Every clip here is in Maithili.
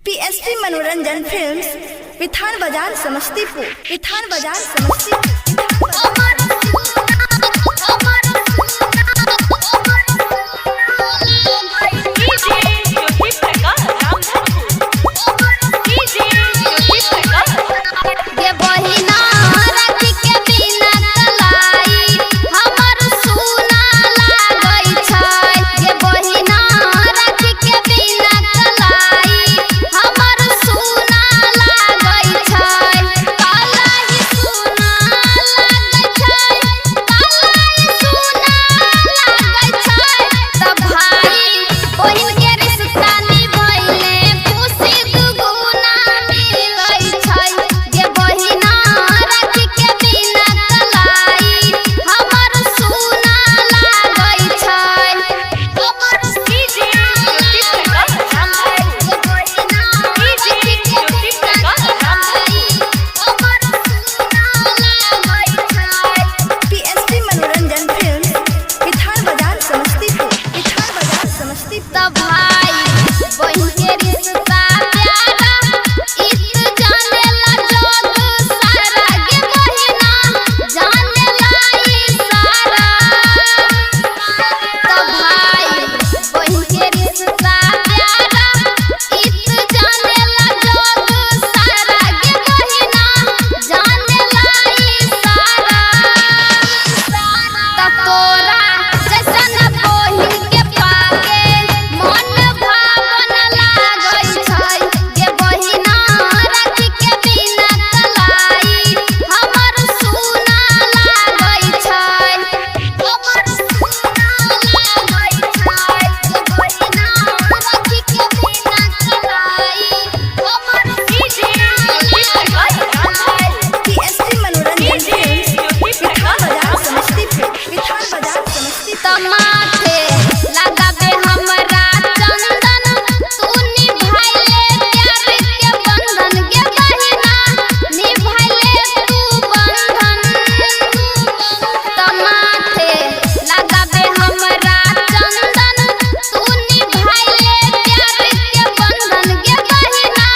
पीएसपी मनोरंजन फिल्म्स, विथान बाजार, समस्तीपुर। विथान बाजार, समस्तीपुर। डीजे ज्योति प्रकाश रामधनपुर। डीजे ज्योति प्रकाश। गे बहिना राखी के बिना कलाई हमर सुना लागै छै। गे बहिना राखी के बिना कलाई हमर सुना लागै छै। कलाई सुना लागै छै, कलाई सुना लागै छै। त भाई बहिन के रिश्ता निभैले खुशी दुगुना मिलै छै। गे बहिना राखी के बिना कलाई हमर सुना लागै छै। DJ Jyoti Prakash Ramdhanpur. DJ Jyoti Prakash Ramdhanpur. PSP मनोरंजन फिल्म्स, विथान बाजार, समस्तीपुर। विथान बाजार, समस्तीपुर। त भाई बहिन के रिश्ता प्यारा इत जानेला जग सारा। गे बहिना जानेला ई सारा। त भाई बहिन के रिश्ता प्यारा इत जानेला जग सारा। गे बहिना जानेला ई सारा। त तोरा जैसन बहिन के पाके मन भावन लागै छै। गे बहिना राखी के बिना कलाई हमर सुना लागै छै। हमर सुना लागै छै। गे बहिना राखी के बिना कलाई हमर डीजे ज्योति प्रकाश रामधनपुर। पीएसपी मनोरंजन डीजे फिल्म्स, ज्योति विथान प्रकाश बाजार, रामधनपुर। समस्तीपुर। विथान बाजार, समस्तीपुर। तमाथे लगाबे हमरा चंदन तू निभाइले प्यार के बंधन। गे बहिना निभाइले तू बंधन। तमाथे लगाबे हमरा चंदन तू निभाइले प्यार के बंधन। गे बहिना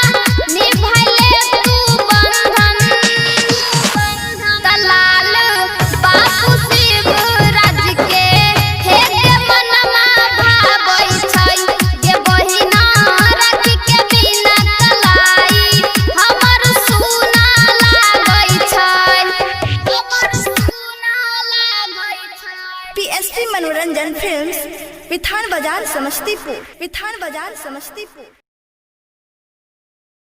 निभाइले तू बंधन। दलाल बापू शिवराज के हे गे मनमा भावै छै। गे बहिना राखी के बिना कलाई हमर सुना लागै छै। हमर सुना लागै छै। पीएसपी मनोरंजन फिल्म्स, विथान बाजार, समस्तीपुर। विथान बाजार, समस्तीपुर।